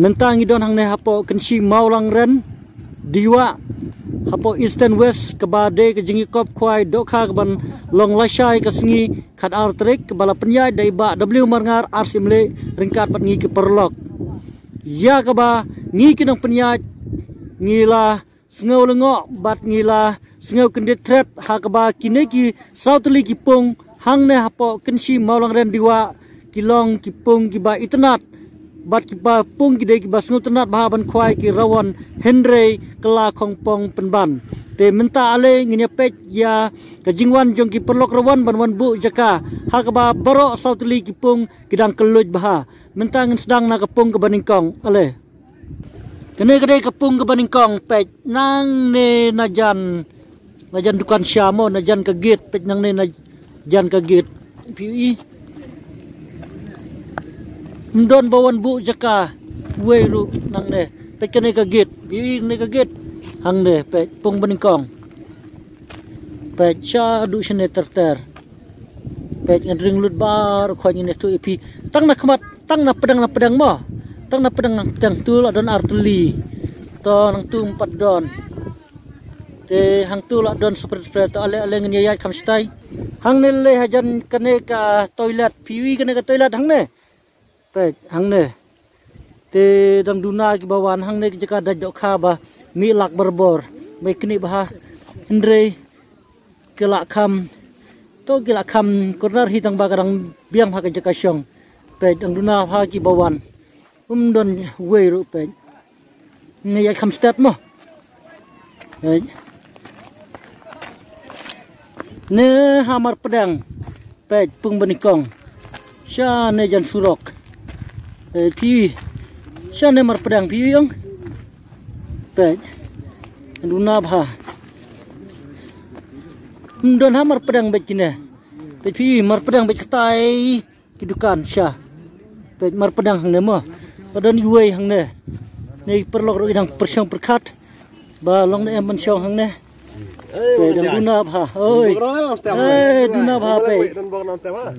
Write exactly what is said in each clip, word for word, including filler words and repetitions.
Mynta ngi don hangne hapoh Kynshi Mawlangren Diwa, hapoh Eastern West, kaba dei ka jingïakop khwai dohkha kaban long lashai ka sngi khatar tarik, kaba la pynïaid da i Bah W Marngar, ar siem leh, ryngkat bad ngi ki paralok. Ïa kaba ngi ki nongpynïaid ngi la sngew lyngngoh bad ngi la sngew kyndit thret ha kaba kine ki saw tylli ki pung hangne hapoh Kynshi Mawlangren Diwa ki long ki pung kiba itynnad bad kiba pung ki dei kiba sngewtynnad bha ban khwai ki rawon, hynrei ka la khongpong pynban. Te mynta ale ngin ïa peit ïa ka jingwan jong ki paralok rawon ban wan buh jaka ha kaba baroh saw tylli ki pung ki dang kylluid bha. Mynta ngin sdang na ka pung kaba nyngkong ale. Kane ka dei ka pung kaba nyngkong, peit nangne na jan, na jan dukan sha mo, na jan ka gate, peit nangne na jan ka gate. Phi ïohi. Ym don ba wan buh jaka wei ruh nangne. Peit kane ka gate, phi ïohi kane ka gate. Hangne, peit pung ba nyngkong. Peit shaduh shane ter ter. Peit ngan ring lut baroh khoit ngin ïathuh ïa phi. Tang na khmat, tang na pdeng na pdeng mo. Tang na pdeng na pdeng tu la don ar tylli. To nangtu ym pat don. Te hangtu la don spret spret, to ale ale ngin ïa ïaid kham stai. Hangne lei hajan kane ka toilet, phi ïohi kane ka toilet hangne. Peit hangne. Te dang duna kiba wan hangne ki jaka dait dohkha ba mih lak barabor. Mei knieh bha. Hynrei ki la kham, to ki la kham corner hi tang ba ka dang biang ha ka jaka shong. Peit dang duna bha kiba wan. Um don wei ruh peit. Ngi ïaid kham stet mo. Peit. Ne ha Marpdeng. Peit pung ba nyngkong. Shane jan surok. Peit phi. Shane Marpdeng phi ïohi. Peit. Duna bha. Ym don ha Marpdeng beit kine. Peit phi Marpdeng beit katai. Ki dukan sha. Peit Marpdeng hangne mo. Ka don iwei hangne. Ne paralok ruh i dang pyrshang pyrkhat ba long ne em ban shong hangne. Peit dang duna bha. Oi. Peit duna bha peit.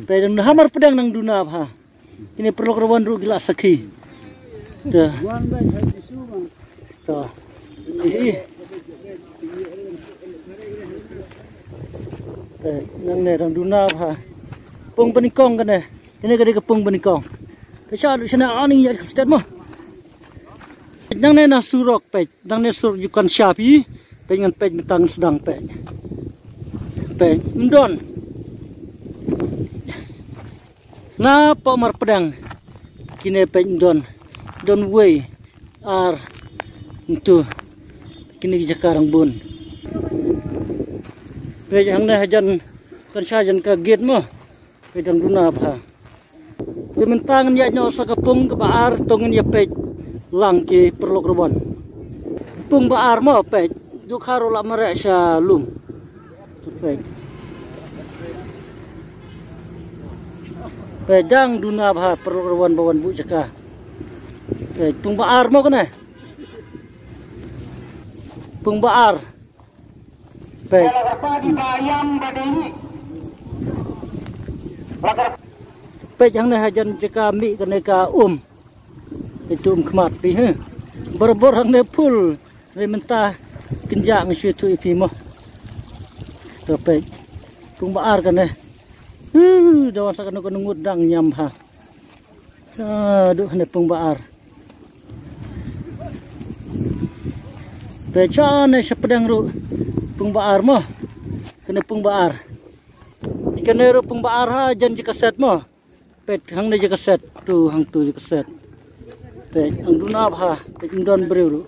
Peit dang ha Marpdeng dang duna bha. Kine paralok rawon ruh ki la sakhi. Te. To. Ih. Te, nangne dang duna bha. Pung ba nyngkong kane. Kane ka dei ka pung ba nyngkong. Te sha du shane ani ïa stet mo. Nangne na surok peit. Nangne surok dukan sha phi. Peit ngan peit mynta ngan sdang peit. Peit ym don. Na poh Marpdeng. Kine peit ym don. Don wei. Ar. Ntu. Kine ki jaka dang bun. Peit hangne hajan kan sha jan ka gate mo. Peit dang duna bha. Te mynta ngin ïaid noh sa ka pung kaba ar to ngin ïa peit lang ki paralok rawon. Pung ba ar mo peit. Dohkha ruh la mareh sha lum. Peit. Peit dang duna bha paralok rawon ba wan buh jaka. Peit pung ba ar mo kane. Pung ba ar. Peit. Peit hangne hajan jaka mih kane ka um. Itu um khmat phi he. Barabor hangne phul. Re mynta kynja nga shu ïathuh ïa phi mo. To peit. Pung ba ar kane. Huh, da wan sa kano kano ngut dang ñiam ha. Sa duh ne pung ba ar. Peit shane shapdeng ruh pung ba ar mo. Kane pung ba ar. Kane ruh pung ba ar hajan jaka set mo. Peit hangne jaka set, tu hangtu jaka set. Peit hang duna bha, peit ym don briew ruh.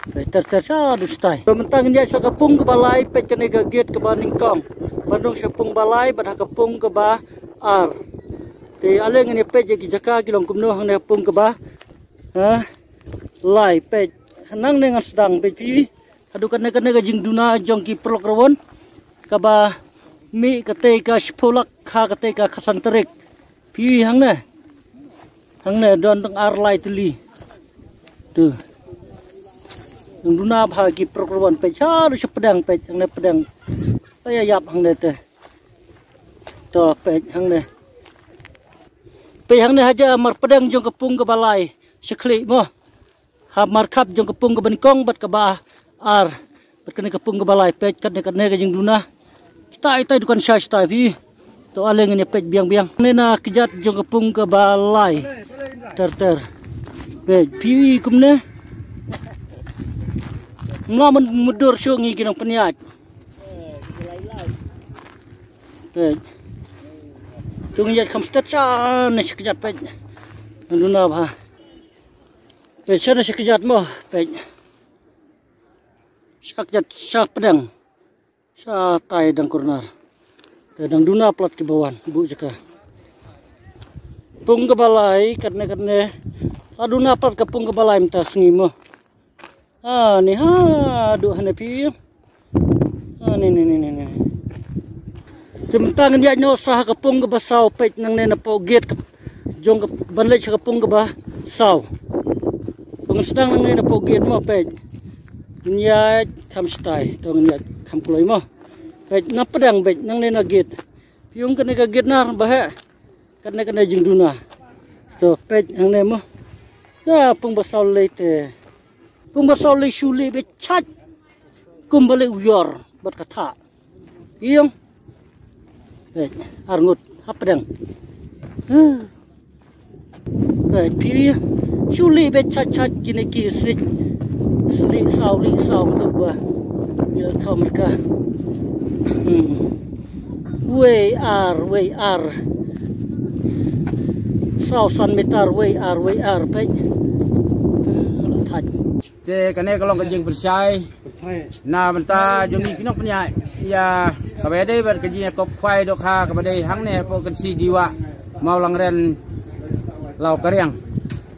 Peit ter ter sha du stai. To mynta ngin ïaid sha ka pung kaba lai, peit kane ka gate kaba nyngkong. Ban rung sha pung ba lai bad ha ka pung kaba ar. Te ale ngin ïa peit ïa ki jaka ki long kumno hangne pung kaba, ha, lai, peit. Nangne ngan sdang peit phi. Haduh kane kane ka jingduna jong ki paralok rawon kaba mih katei ka shiphew lak ha katei ka khatsan tarik. Phi hangne. Hangne don tang ar lai tylli. Tu. Dang duna bha ki paralok rawon peit haduh shapdeng peit hangne pdeng. Ïa ïap hangne te. To peit hangne. Peit hangne hajan Marpdeng jong ka pung kaba lai. Sha khlieh mo. Ha markhap jong ka pung kaba nyngkong bad kaba ar bad kane ka pung kaba lai. Peit katne katne ka jingduna. Kita ita dukan sha sha tai phi. To ale ngin ïa peit biang biang. Ne na kjat jong ka pung kaba lai. Ter ter. Peit phi kumne. Mla men mudur shu ngi ki nongpynïaid. Peit. Tu ngi ïaid kham stet sha ne sha kjat peit. Nang duna bha. Peit sha ne sha kjat mo peit. Sha kjat sha pdeng. Sha tai dang kurnar. Te dang duna plat ki bawan bu jaka. Pung kaba lai katne katne. La duna plat ka pung kaba lai mynta sngi mo. Ah, ni ha du hane phi. Ah, ni ni ni ni ni. Te mynta ngin ïaid noh sha ka pung kaba saw peit nangne na poh gate ka jong ka ban leit sha ka pung kaba saw. Pung sdang nangne na poh gate mo peit. Ngin ïaid kham stai to ngin ïaid kham kloi mo. Peit na pdeng peit nangne na gate. Phi ong kane ka gate nar ba he. Katne katne jingduna. To peit hangne mo. Ya pung ba saw lei te. Pung ba saw lei shu lei be chach. Kum ba lei u yor bad ka tha. Ïong. Peit ar ngut hapdeng. Huh. Peit phi shu lei be chach chach kine ki sik. Sli saw lei saw tu ba. Ïa thaw merka. Hmm. Wei ar, wei ar. Saw san meter, wei ar, wei ar, peit. La thait. Te kane ka long ka jingpynshai na bynta jong ngi ki nongpynïaid ïa kaba dei bad ka jingïakop khwai dohkha kaba dei hangne hapoh Kynsi Diwa Mawlangren Lawkariang.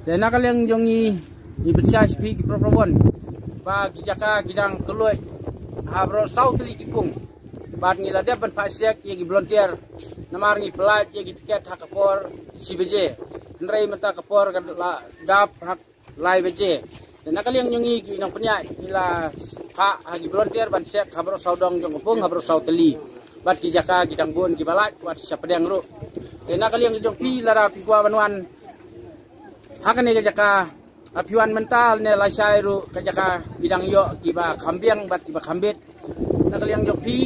Te na ka liang jong ngi ngi pynshai sha phi ki para bangeit ba ki jaka ki dang kylluid ha baroh saw tylli ki pung. Bad ngi la dep ban phah siak ïa ki volunteer namar ngi pynlait ïa ki tiket ha ka por shi baje. Hynrei mynta ka por ka la dap ha lai baje. Te na ka liang jong ngi ki nongpynïaid ngi la phah ha ki volunteer ban siak ha baroh saw dong jong ka pung ha baroh saw tylli. Bad ki jaka ki dang bun kiba lait wat sha pdeng ruh. Te na ka liang jong phi lada phi kwah ban wan ha kane ka jaka. Phi wan mynta ne lashai ruh ka jaka ki dang ïoh kiba kham biang bad kiba kham bit. Na ka liang jong phi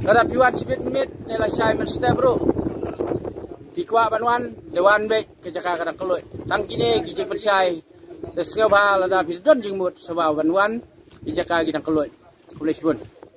lada phi wan shibit miet ne lashai mynstep ruh. Phi kwah ban wan te wan beit ka jaka ka dang kylluid. Tang kine ki jingpynshai. Te sngewbha lada phi don jingmut sngewbha ban wan ki jaka ki dang kylluid. Khublei shibun.